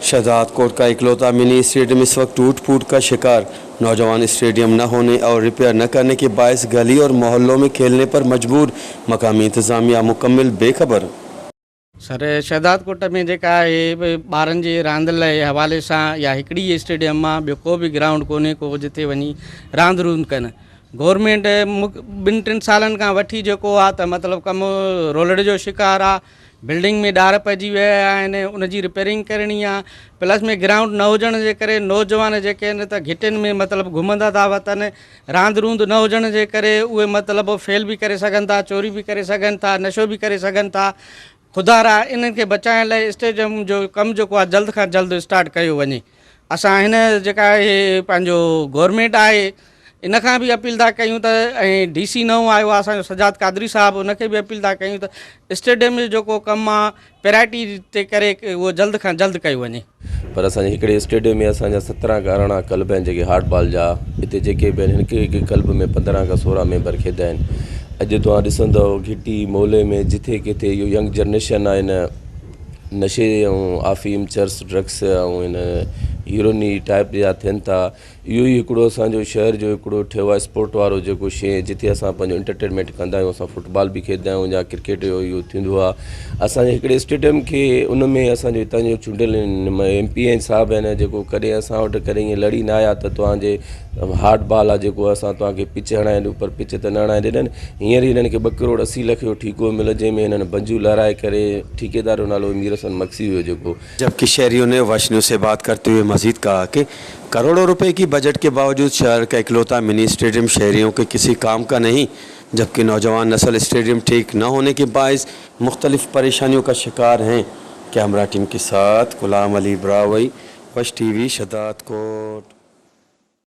शहजादकोट का इकलौता mini stadium इस वक्त टूट फूट का शिकार। नौजवान स्टेडियम न होने और रिपेयर न करने के बायस गली और मोहल्लों में खेलने पर मजबूर। मकामी इंतजामिया मुकम्मल बेखबर। सर शहजादकोट में जेका आहे ॿारनि जे रांदि लाइ हवाले सां या हिकिड़ी ई स्टेडियम आहे, ॿियो को बि ग्राउंड कोन्हे को जिते वञी रांदि रूंदि कनि। गवर्नमेंट ॿिनि टिनि सालनि खां वठी जेको आहे त मतिलबु कमु रोलड़ जो शिकार आहे। बिल्डिंग में ॾार पइजी विया आहिनि, उनजी रिपेयरिंग करणी आहे। प्लस में ग्राउंड न हुजण जे करे नौजवान जेके आहिनि त घिटियुनि में मतिलबु घुमंदा था वतनि। रांदि रूंदि न हुजण जे करे उहे मतिलबु फेल बि करे सघनि था, चोरी बि करे सघनि था, नशो बि करे सघनि था। ख़ुदारा इन्हनि खे बचाइण लाइ स्टेडियम जो कमु जेको आहे जल्द खां जल्द स्टार्ट कयो वञे। असां हिन जेका आहे पंहिंजो गवर्नमेंट आहे, इन खां बि अपील था कयूं त ऐं डी सी नओं आयो आहे असांजो सजाद कादरी साहिबु, उनखे बि अपील था कयूं त स्टेडियम जो जेको कमु आहे प्रायोरिटी ते करे उहो जल्द खां जल्द कयो वञे। पर असांजे हिकिड़े स्टेडियम में असांजा 17 खां 18 क्लब आहिनि, जेके हार्ड बॉल जा हिते जेके बि आहिनि, हिकु हिकु क्लब में 15 खां 16 मेंबर खेॾंदा आहिनि। अॼु तव्हां ॾिसंदव घिटी मोहले में जिथे किथे इहो यंग जनरेशन आहे, हिन नशे ऐं आफ़ीम, चरस, ड्रग्स ऐं हिन हीरोनी टाइप जा थियनि था। इहो ई हिकिड़ो असांजो शहर जो हिकिड़ो ठहियो आहे स्पोर्ट वारो जेको शइ, जिथे असां पंहिंजो एंटरटेनमेंट कंदा आहियूं। असां फुटबॉल बि खेॾंदा आहियूं या क्रिकेट जो इहो थींदो आहे। असांजे हिकिड़े स्टेडियम खे उन में असांजो हितां जो चूंडियल एम पी ए साहिबु आहिनि, जेको कॾहिं असां वटि कॾहिं ईअं लड़ी न आया त तव्हांजे हार्ड बॉल आहे जेको असां तव्हांखे पिच हणाए ॾियूं, पर पिच त न हणाए ॾिननि। हींअर ई हिननि खे 2 करोड़ 80 लख जो ठीको मिलियो, जंहिंमें हिननि बंजू लहाराए करे, ठीकेदार जो नालो मीर हसन मक्सी हुयो जेको। जबकि शहरियों ने वश न्यूज़ से बात करते हुए मजीद कहा कि करोड़ों रुपए की बजट के बावजूद शहर का इकलौता मिनी स्टेडियम शहरियों के किसी काम का नहीं, जबकि नौजवान नस्ल स्टेडियम ठीक न होने के बायस मुख्तलिफ परेशानियों का शिकार हैं। कैमरा टीम के साथ गुलाम अली ब्रावई, वश टीवी, शहजादकोट।